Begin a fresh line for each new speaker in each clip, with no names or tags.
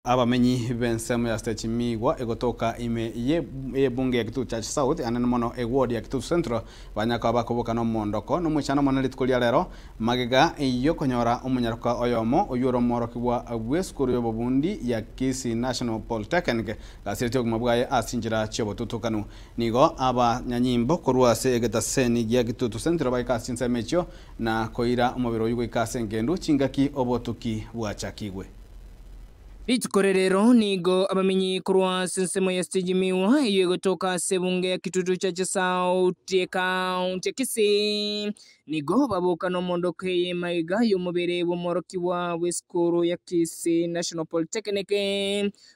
Abamenyi b'ensemo ya Stage Migwa egotoka ime y'ebunge ya Kitutu Church South anene mono eward ya Kitutu Central banyaka bakoboka n'omondoko n'omoichano omonene rituko ria rero magega y'okonyora omonyaroka oyomo oyio ore omworokigwa bw'esukuru y'obobundi ya Kisii National Polytechnic gasiretie obogima bwaye ase chinchera chi'obotutukanu. Nigo abanyanyimbo korwa ase egetaseni gia Kitutu Central baika ase chinsemo echio na koira omobere oyio goika ase engendu chingaki obotuki bwachakigwe.
Rituko rerero nigo abamenyi korwa ase ensemo ya Stage Miwa eyio egotoka ase ebunge ya Kitutu Church South ekaunti ya Kisii nigo baboka nomondoka eye magega y'omobere bw'omworokigwa bw'esukuru ya Kisii National Polytechnic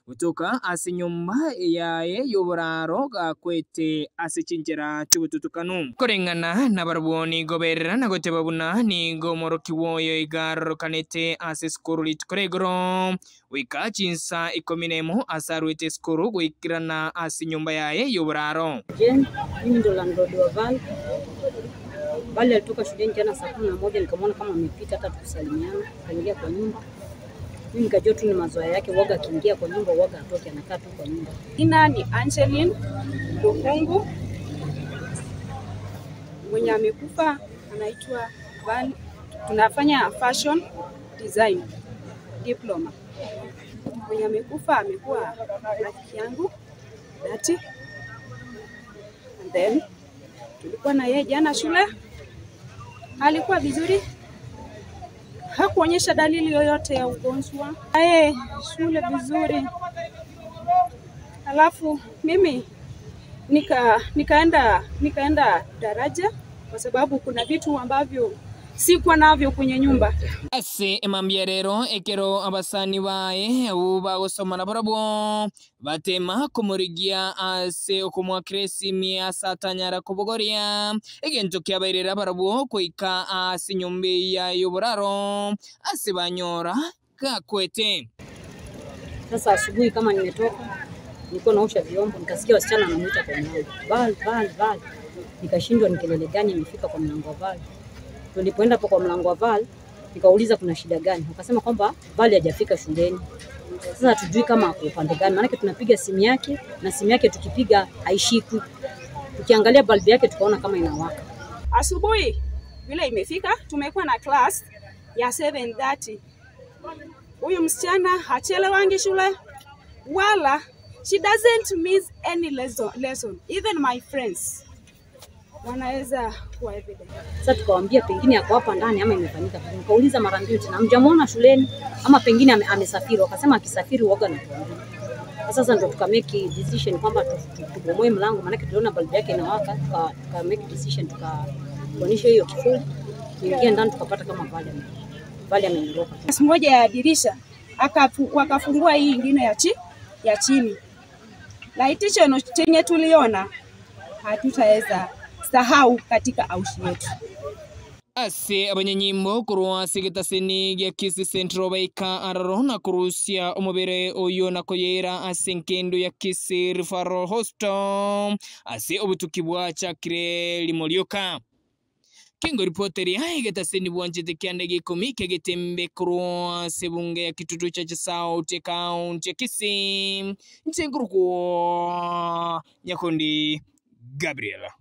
gotoka ase enyomba yaye y'oboraro gakwete ase chinchera chi'obotutukanu. Koreng'ana nabarabwo nigo berera na goteba buna nigo omworokigwa oyo iga arorokanete ase esukuru rituko ria igoro, goika chinsa ikomi nemo ase aruete esukuru goikerana ase enyomba yaye y'oboraro.
Jane, mimi ndo landlord wa Val. Val alitoka shuleni jana saa 11 nikamwona kama amepita hata tukusalimiana, akaingia kwa nyumba. Mimi nikajua tu ni mazoea yake, waga akiingia kwa nyumba waga atoke, anakaa tu kwa nyumba.
Jina ni Angeline Lukungu, mwenye amekufa anaitwa Val. Tunafanya fashion design diploma. Mwenye amekufa amekuwa rafiki yangu dhati, and then tulikuwa na yeye jana shule, alikuwa vizuri, hakuonyesha dalili yoyote ya ugonjwa. Yeye shule vizuri, alafu mimi nika nikaenda nikaenda daraja kwa sababu kuna vitu ambavyo sikuwa navyo kwenye nyumba.
Ase emambia rero ekero abasani baye abwo bagosoma nabarabwo batema komorigia ase okomoakera esimi ase atanyara kobogoria egento kiabairera barabwo goika ase enyomba eya y'oboraro ase banyora gakwete.
Sasa asubuhi kama nimetoka nilikuwa naosha vyombo, nikasikia wasichana wanamuita kwa mlango, Val, Val, Val. Nikashindwa ni kelele gani imefika kwa mlango wa Val. Tulipoenda hapo kwa mlango wa Val, nikauliza kuna shida gani, wakasema kwamba Val hajafika shuleni. Sasa hatujui kama ako upande gani, maanake tunapiga simu yake na simu yake tukipiga haishikwi. Tukiangalia balbu yake tukaona kama inawaka.
Asubuhi vile imefika, tumekuwa na class ya 7:30. Huyu msichana hachelewangi shule wala she doesn't miss any lesson. Even my friends wanaweza kuwa evident.
Sasa tukawaambia pengine ako hapa ndani ama imefanyika vipi. Nikauliza mara mbili tena, hamjamuona shuleni ama pengine amesafiri? Wakasema akisafiri huwaga anatuambia. Sasa ndo tuka make decision kwamba tubomoe mlango, maanake tuliona balbu yake inawaka, tuka make decision tukaonisha hiyo kifuli, tuingie ndani tukapata kama Vale amenyoroka.
Moja ya dirisha wakafungua hii ingine ya chini. Laitisho chenye tuliona hatutaweza sahau katika aushi yetu.
Ase abanyanyimbo korwa ase egetaseni gia Kisii Central baika aroro na korusia omobere oyo na koyera ase enkendo ya Kisii Referral Hospital ase obotuki bwachakire rimorioka. Kingo ripoteria egetaseni bwanchete kianda gikomi kegetembe korwa ase ebunge ya Kitutu Church South County ya Kisii nchenkuru kwa Nyakundi Gabriela.